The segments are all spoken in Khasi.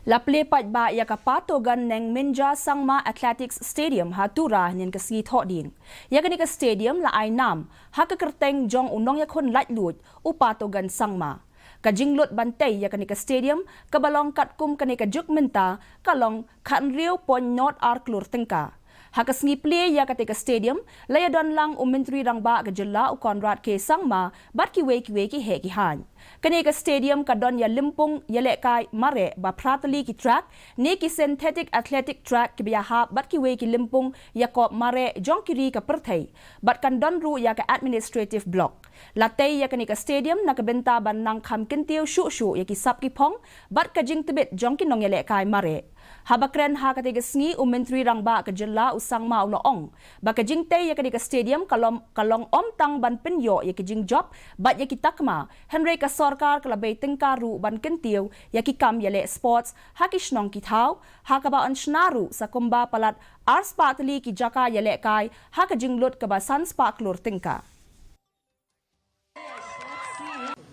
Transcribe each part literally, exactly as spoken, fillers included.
La plie paidbah ïa ka Patogen Nengminja Sangma Athletics Stadium ha Tura hynnin ka sngi Thohdieng. Ïa kane ka stadium la ai nam ha ka kyrteng jong u nongïakhun laitluid u Patogen Sangma. Ka jinglut ban tei ïa kane ka stadium kaba long katkum kane ka juk mynta ka long khathynriew point nod ar klur tyngka. Ha ka sngi plie ïa kata ka stadium la ïadon lang u Myntri Rangbah ka jylla u Conrad K Sangma bad kiwei kiwei ki heh ki haiñ. Kane ka stadium ka don ïa lympung ïalehkai mareh ba phra tylli ki track ne ki synthetic athletic track kiba ïahap bad kiwei ki lympung ïakop mareh jong ki ri ka pyrthei bad kan don ruh ïa ka administrative block. La tei ïa kane ka stadium na ka bynta ban nang kham kyntiew shuh shuh ïa ki sap ki phong bad ka jingtbit jong ki nongïalehkai mareh. Haba kren ha kata ka sngi u Myntri Rangbah ka jylla u Sangma u la ong ba ka jingtei ïa kane ka stadium ka long, ka long ym tang ban pynïoh ïa ki jingjop bad ïa ki takma, hynrei ka sorkar ka la bei tyngka ruh ban kyntiew ïa ki kam ïaleh sports ha ki shnong ki thaw, ha kaba yn shna ruh sa kumba palat ar spah tylli ki jaka ïalehkai ha ka jinglut kaba san spah klur tyngka.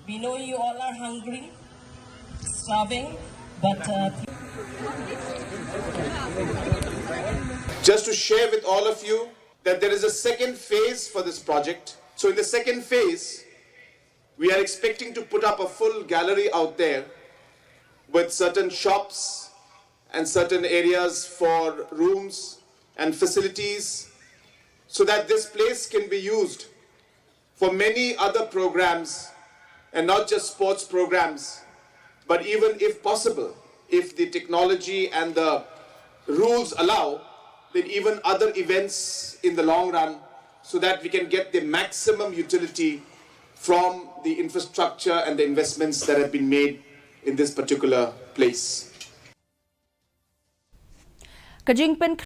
We know you all are hungry, starving, but uh, Just to share with all of you that there is a second phase for this project. So, in the second phase, we are expecting to put up a full gallery out there with certain shops and certain areas for rooms and facilities so that this place can be used for many other programs, and not just sports programs, but even if possible, if the technology and the rules allow, then even other events in the long run, so that we can get the maximum utility from the infrastructure and the investments that have been made in this particular place. Ka jingpynkyndit